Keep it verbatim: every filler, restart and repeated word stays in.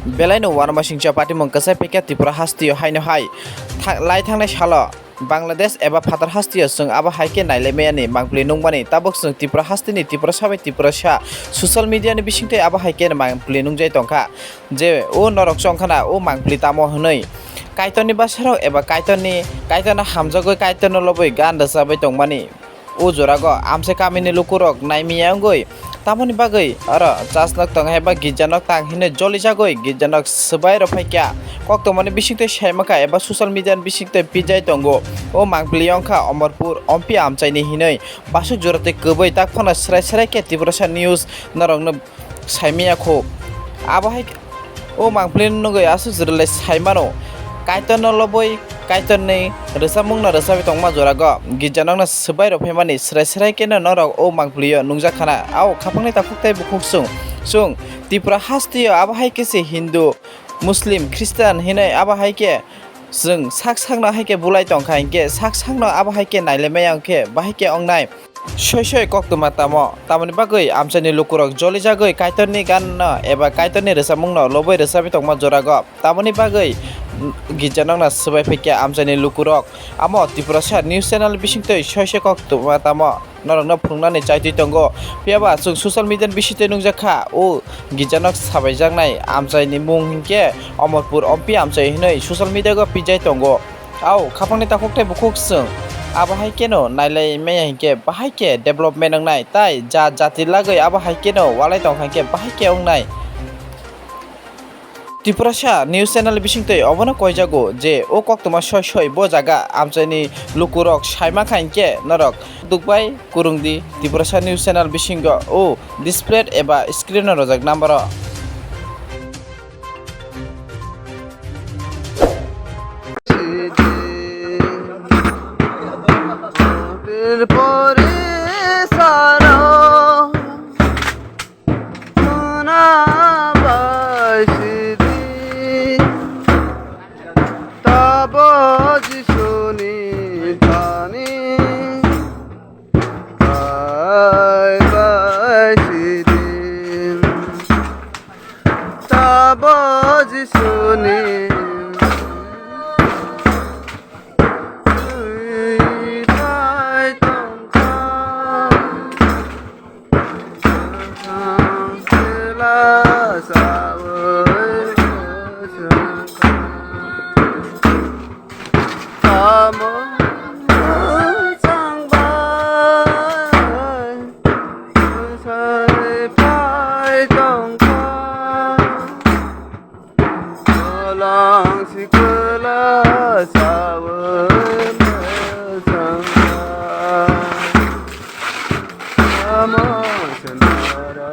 Belaino uanama singcha patimung kwchai paikha Tripura hasteo haino hai. Tha-, lai thangnai salo Bangladesh eba phatar hasteo chwng abo hai khe nailai maya ni mangpili nungmani, tabuk chwng Tripura hasteni Tiprasa bai Tiprasa social media ni bisingtwi abo hai khe mangpili nungjai tongkha je o norok chongkhana o mangpili tamo hwnwi. Kaitorni bwsarok eba Kaitorni, Kaitorno hamjagwi Kaitorno lobwi gan rwchabwi tongmani. O jorago amchai kamini lukurok naimiya wngwi tamoni bagwi oro church nok tong hai ba girja nok tang hinwi jolijagwi girja nok swbai rw phaikha. Koktwmani bisingtwi saimakha eba social media ni bisingtwi pijai tongo. O mangpili wngkha Omorpur Ompi amchaini hinwi basuk jora tei kwbwi tak phano srai srai khe Tiprasa News norokno saimaya kho. Abo hai o mangpili nugwi aswk jwrwlai saimano. Kaitorno lobwi Kaitorni rwchapmungno rwchapwi tongma jorago girja nokno swbai rw phaimani srai srai kheno norok o mangpilio nungjak khana. Ao khapangni takhuk tei bukhuk chwng, chwng Tripura hasteo abo hai khe se Hindu, Muslim, Christian hinwi abo hai khe chwng sak sakno hai khe bulai tongkha hinkhe sak sakno abo hai khe nailai maya hinkhe bahai khe wngnai. Soi soi koktwma tamo, tamoni bagwi amchaini lukurok jolijagwi Kaitorni ganno eba Kaitorni rwchapmungno lobwi rwchapwi tongma jorago. Tamoni bagwi girja nokna swbai phaikha amchaini lukurok. Amo Tiprasa News Channel bisingtwi soi soi koktwma tamo norokno phunuknani chaitwi tongo. Phiyaba chwng social media ni bisingtwi nungjakha o girja nok sabaijaknai amchaini mung hinkhe Omorpur Ompi amchai hinwi social media o pijai tongo. Ao khapangni takhuk tei bukhuk chwng abo hai kheno nailai maya hinkhe bahai khe development wngnai tei ja jati lagwi abo hai kheno walai tongkha hinkhe bahai khe wngnai. Tiprasa News Channel bisingtwi obono koijago je o koktwma soi soi bo jaga amchaini lukurok saima kha hinkhe norok dukbai kurungdi Tiprasa News Channel bisingo o display eba screen o rwjak number o. Tabo Jisuni twi bai tongkha, chela sawi mwchangkha. Tamo changbai sai pai tongkha, kolang sikla sawi mwchangkha. Tamo chenara